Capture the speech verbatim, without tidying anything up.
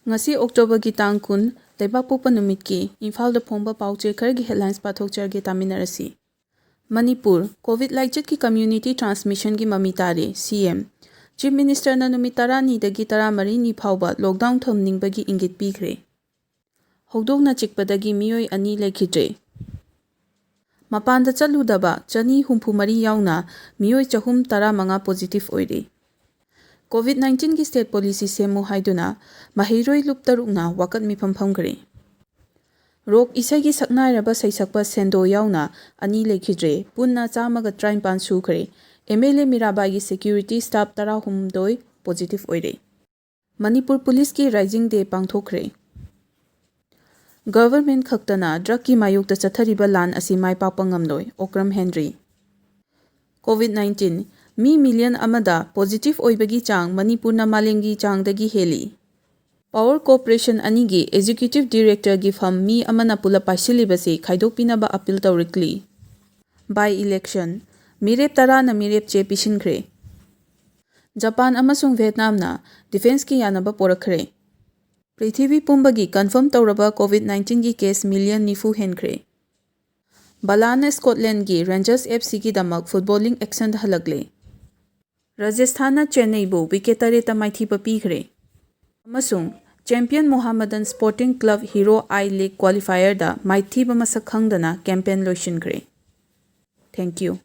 ꯉꯁꯤ October ꯒꯤ ꯇꯥꯡ ꯀꯨꯟ, ꯂꯩꯕꯥꯛꯄꯣꯛꯄ ꯅꯨꯃꯤꯠꯀꯤ ꯏꯝꯐꯥꯜꯗ ꯐꯣꯡꯕ ꯄꯥꯎ ꯆꯦ ꯈꯔꯒꯤ headlines ꯄꯥꯊꯣꯛꯆꯔꯒꯦ, ꯇꯥꯃꯤꯟꯅꯔꯁꯤ꯫ Manipur, COVID ꯂꯥꯏꯆꯠꯀꯤ community transmission ꯒꯤ ꯃꯃꯤ ꯇꯥꯔꯦ, C M꯫ Chief Minister ꯅ ꯅꯨꯃꯤꯠ ꯇꯔꯥꯅꯤꯗꯒꯤ ꯇꯔꯥꯃꯔꯤꯅꯤ ꯐꯥꯎꯕ lockdown ꯊꯝꯅꯤꯡꯕꯒꯤ ꯏꯪꯒꯤꯠ ꯄꯤꯈ꯭ꯔꯦ꯫ ꯍꯧꯗꯣꯡꯅ ꯆꯤꯛꯄꯗꯒꯤ ꯃꯤꯑꯣꯏ ꯑꯅꯤ ꯂꯩꯈꯤꯗ꯭ꯔꯦ꯫ ꯃꯄꯥꯟꯗ ꯆꯠꯂꯨꯗꯕ ꯆꯅꯤ ꯍꯨꯝꯐꯨ ꯃꯔꯤ ꯌꯥꯎꯅ ꯃꯤꯑꯣꯏ ꯆꯍꯨꯝ ꯇꯔꯥꯃꯉꯥ positive ꯑꯣꯏꯔꯦ꯫ COVID nineteen ꯒꯤ state policy ꯁꯦꯝꯃꯨ ꯍꯥꯏꯗꯨꯅ ꯃꯍꯩꯔꯣꯏ ꯂꯨꯞ ꯇꯔꯨꯛꯅ ꯋꯥꯀꯠ ꯃꯤꯐꯝ ꯐꯝꯈ꯭ꯔꯦ꯫ Rock ꯏꯁꯩꯒꯤ ꯁꯛꯅꯥꯏꯔꯕ ꯁꯩꯁꯛꯄ ꯁꯦꯟꯗꯣ ꯌꯥꯎꯅ ꯑꯅꯤ ꯂꯩꯈꯤꯗ꯭ꯔꯦ꯫ ꯄꯨꯟꯅ ꯆꯥꯝꯃꯒ ꯇꯔꯥꯅꯤꯄꯥꯟ ꯁꯨꯈ꯭ꯔꯦ꯫ M L A ꯃꯤꯔꯥꯕꯥꯏꯒꯤ security staff ꯇꯔꯥꯍꯨꯝꯗꯣꯏ positive ꯑꯣꯏꯔꯦ꯫ ꯃꯅꯤꯄꯨꯔ ꯄꯨꯂꯤꯁꯀꯤ Raising Day ꯄꯥꯡꯊꯣꯛꯈ꯭ꯔꯦ꯫ Government ꯈꯛꯇꯅ drug ꯀꯤ ꯃꯥꯌꯣꯛꯇ ꯆꯠꯊꯔꯤꯕ ꯂꯥꯟ ꯑꯁꯤ ꯃꯥꯏ ꯄꯥꯛꯄ ꯉꯝꯂꯣꯏ, ꯑꯣꯀ꯭ꯔꯝ ꯍꯦꯟꯔꯤ꯫ COVID nineteen, ꯃꯤ million ꯑꯃꯗ positive ꯑꯣꯏꯕꯒꯤ ꯆꯥꯡ ꯃꯅꯤꯄꯨꯔꯅ ꯃꯥꯂꯦꯝꯒꯤ ꯆꯥꯡꯗꯒꯤ ꯍꯦꯜꯂꯤ꯫ Power Corporation ꯑꯅꯤꯒꯤ executive director ꯒꯤ ꯐꯝ ꯃꯤ ꯑꯃꯅ ꯄꯨꯂꯞ ꯄꯥꯏꯁꯤꯜꯂꯤꯕꯁꯤ ꯈꯥꯏꯗꯣꯛꯄꯤꯅꯕ appeal ꯇꯧꯔꯛꯂꯤ꯫ By election, ꯃꯤꯔꯦꯞ ꯇꯔꯥꯅ ꯃꯤꯔꯦꯞ ꯆꯦ ꯄꯤꯁꯤꯟꯈ꯭ꯔꯦ꯫ ꯖꯄꯥꯟ ꯑꯃꯁꯨꯡ ꯚꯤꯌꯦꯠꯅꯥꯝꯅ defence ꯀꯤ ꯌꯥꯅꯕ ꯄꯣꯔꯛꯈ꯭ꯔꯦ꯫ ꯄ꯭ꯔꯤꯊꯤꯕꯤ ꯄꯨꯝꯕꯒꯤ confirm ꯇꯧꯔꯕ COVID nineteen ꯒꯤ case million ꯅꯤꯐꯨ ꯍꯦꯟꯈ꯭ꯔꯦ꯫ ꯕꯂꯥꯅ Scotland ꯒꯤ Rangers F C ꯒꯤꯗꯃꯛ footballing action ꯗ ꯍꯜꯂꯛꯂꯦ꯫ ꯔꯥꯖꯁꯊꯥꯟꯅ ꯆꯦꯟꯅꯩꯕꯨ wicket ꯇꯔꯦꯠꯇ ꯃꯥꯏꯊꯤꯕ ꯄꯤꯈ꯭ꯔꯦ꯫ ꯑꯃꯁꯨꯡ champion ꯃꯣꯍꯥꯃꯗꯟ Sporting Club Hero I League qualifier ꯗ ꯃꯥꯏꯊꯤꯕ ꯃꯁꯛ ꯈꯪꯗꯅ campaign ꯂꯣꯏꯁꯤꯟꯈ꯭ꯔꯦ꯫ Thank you.